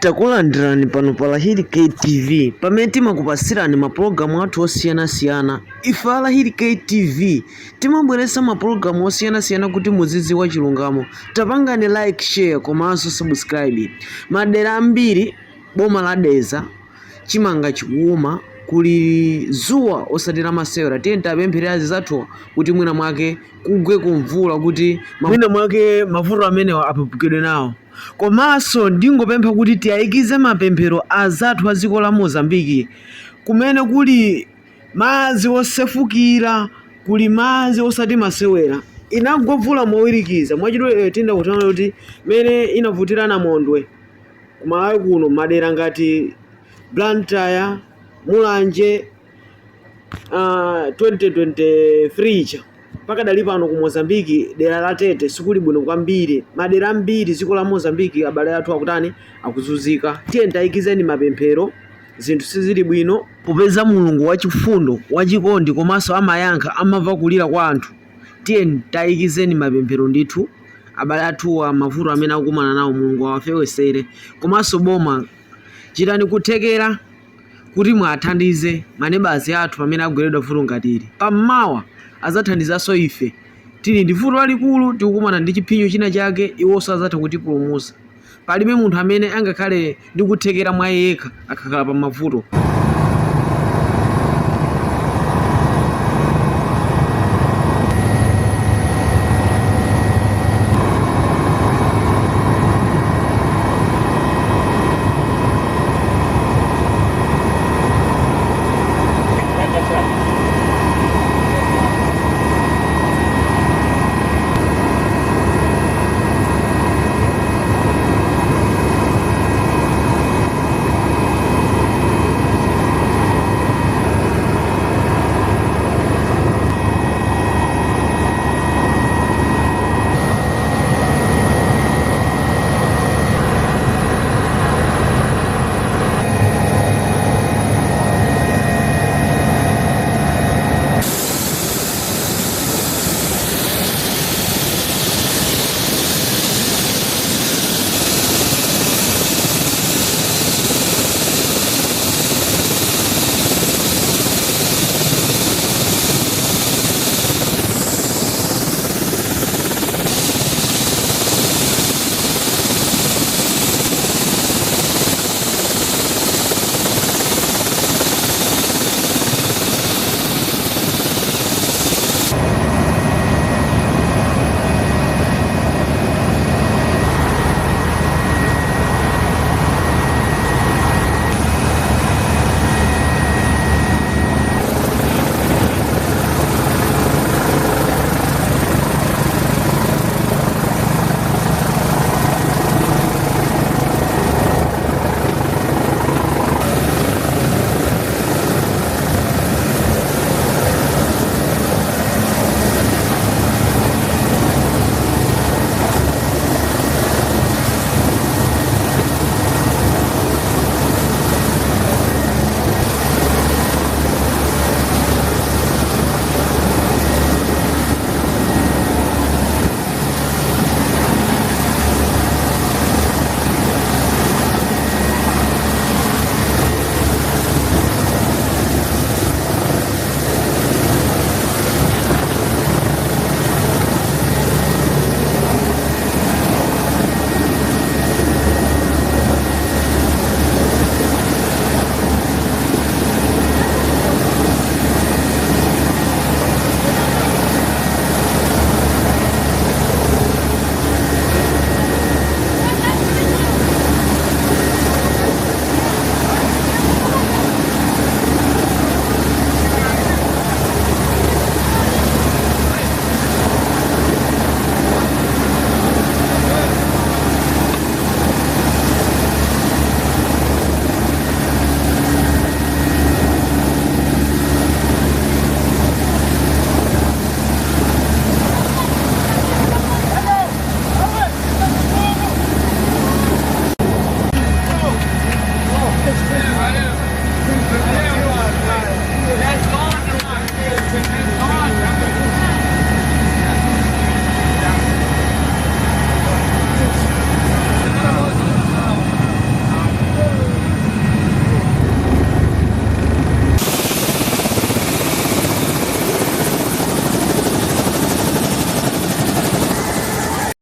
Takulandirani pano pa Lahiri KTV pamene timakupasirani mapulogalamu athu osiyanasiyana. Ife a Lahiri KTV timabweretsa mapulogalamu osiyanasiyana kuti muzidziwa chilungamo. Tapangani like, share komanso subscribe. Madera ambiri boma la Dedza chimanga chikuuma kuli dzuwa osati lamasewera. Tiyeni tiwapempherere azinzathuwa kuti mwina mwake kugwe kumvula kuti mwina mwake mavuto amenewa apepukidwe nawo. Komanso ndingopempha kuti tiyayikize mapemphero azathu a dziko la Mozambique kumene kuli madzi osefukira, kuli madzi osati masewera. Inagwa mvula mowirikiza mwachidule tinda kutiona kuti mene inavutira namondwe ku Malawi kuno madera ngati Blantyre, Mulanje 2023 cha pakadali pano ku Mozambique dera la Tete sikuli bwino kwambiri. Madera ambiri dziko la Mozambique abale athu akutani akuzunzika. Tiyeni tayikizeni mapemphero zinthu sizili bwino. Popeza Mulungu wachifundo, wachikondi komanso amayankha amamva kulira kwa anthu. Tiyeni tayikizeni mapemphero ndithu abale athuwa mavuto amene akukumana nawo Mulungu awafewesere komanso boma chitani kuthekera kuti mwathandize manebazi athu pamene agweredwa vuto ngati ili. Pammawa adzathandizanso ife tili ndi vuto lalikulu tikukumana ndi chipsinjo china chake iwonso adzatha kutipulumutsa. Palibe munthu amene angakhale ndi kuthekera mwa iye yekha akakhala pa mavuto.